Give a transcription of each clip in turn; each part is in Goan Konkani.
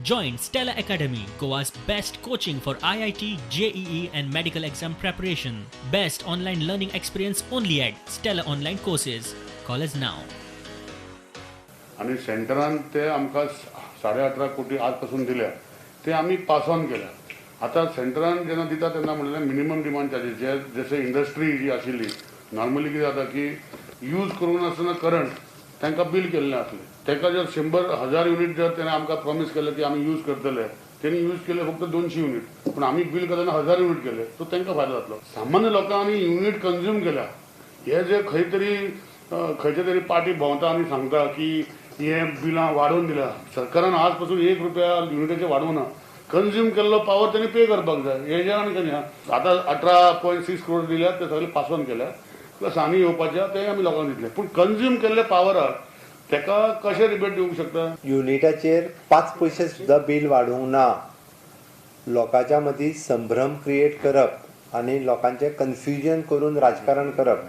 Join Stella Academy, Goa's best coaching for IIT, JEE, and medical exam preparation. Best online learning experience only at Stella Online Courses. Call us now. आनी सेंटरान ते आमकां 18.5 कोटी आज पासून दिल्या, ते आमी पास ऑन केल्या. आतां सेंटरान जेन्ना दिता तेन्ना म्हणलें मिनिमम डिमांड चार्जीस जे जशे इंडस्ट्री जी आशिल्ली, नॉर्मली कितें जाता की यूज करूंक नासतना करंट तांकां बील केल्लें आसलें. ताका जर 100 1000 युनीट जर तेणें आमकां प्रॉमीस केलें की आमी यूज करतले, तेणी यूज केले फक्त 200 युनीट, पूण आमी बील करतना 1000 युनीट केले, सो तांकां फायदो जातलो. सामान्य लोकांनी युनीट कंज्यूम केल्या. हे जे खंय तरी खंयचे तरी पार्टी भोंवता आनी सांगता की हे बिलां वाडोवन दिल्या सरकारान, आज पासून 1 रुपया युनिटाचे वाडोवंक ना. कंज्यूम केल्लो पावर तेणी पे करपाक जाय. हे जे आनी कितें, आतां 18.6 करोड दिल्या, ते सगळे पास ऑन केल्या, प्लस आनी येवपाचे ते आमी लोकांक दितले. पूण कंज्यूम केल्ले पावराक तेका कशें रिबेट दिवंक शकता? युनिटाचेर 5 पयशे सुद्दां बील वाडूंक ना. लोकांच्या मदीं संभ्रम क्रिएट करप आनी लोकांचें कन्फ्युजन करून राजकारण करप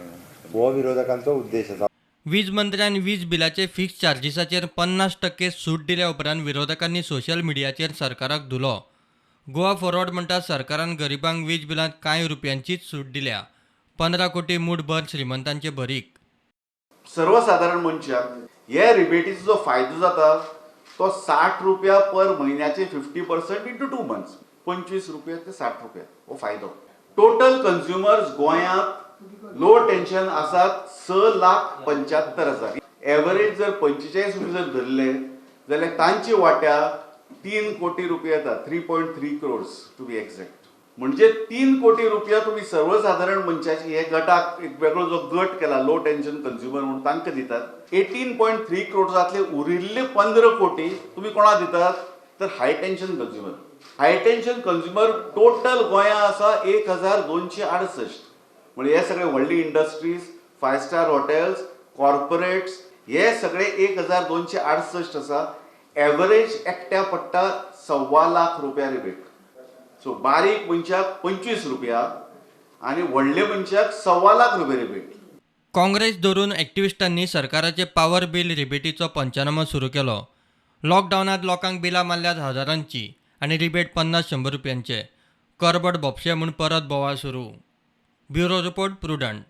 हो विरोधकांचो उद्देश आसा. वीज मंत्र्यान वीज बिलाचे फिक्स चार्जीसाचेर 50% सूट दिल्या उपरांत विरोधकांनी सोशल मिडियाचेर सरकाराक धुलो. गोवा फॉरवर्ड म्हणटा, सरकारान गरिबांक वीज बिलांत कांय रुपयांचीच सूट दिल्या, 15 कोटी मूठभर श्रीमंतांचे भरीक. सर्वसाधारण मनशाक हे रिबेटीचो जो फायदो जाता तो 60 रुपया पर म्हयन्याचे 50% इंटू 2 मंथ्स, 25 रुपया ते 60 रुपया हो फायदो. टोटल कन्ज्युमर्स गोंयांत लो टेन्शन आसात 6,75,000. एवरेज जर 45 रुपया जर धरले जाल्यार तांचे वाट्याक 3 कोटी रुपया येतात, 3.3 crores to be exact. म्हणजे 3 कोटी रुपया तुम्ही सर्वसाधारण मनशाची हे गटाक, एक वेगळो जो गट केला लो टेन्शन कन्ज्युमर म्हणून, तांकां दितात. 18.3 क्रोड्सांतले उरिल्ले 15 कोटी तुम्ही कोणाक दितात? तर high tension consumer. High tension consumer total गोंया आसा 1268. म्हणजे हे सगळे व्हडली industries, five star hotels, corporates, हे सगळे 1268 आसा. एवरेज एकट्या पडटा 1.25 लाख रुपया रिबेट. सो बारीक मनशाक 25 रुपया आनी व्हडले मनशाक 1.25 लाख रुपया रिबेट. काँग्रेस धरून एक्टिविस्टांनी सरकाराचे पावर बील रिबेटीचो पंचनामो सुरू केलो. लॉकडावनांत लोकांक बिलां मारल्यात हजारांची आनी रिबेट 50 100 रुपयांचे. करबट भोपशे म्हूण परत बोवाळ सुरू. Bureau report, Prudent.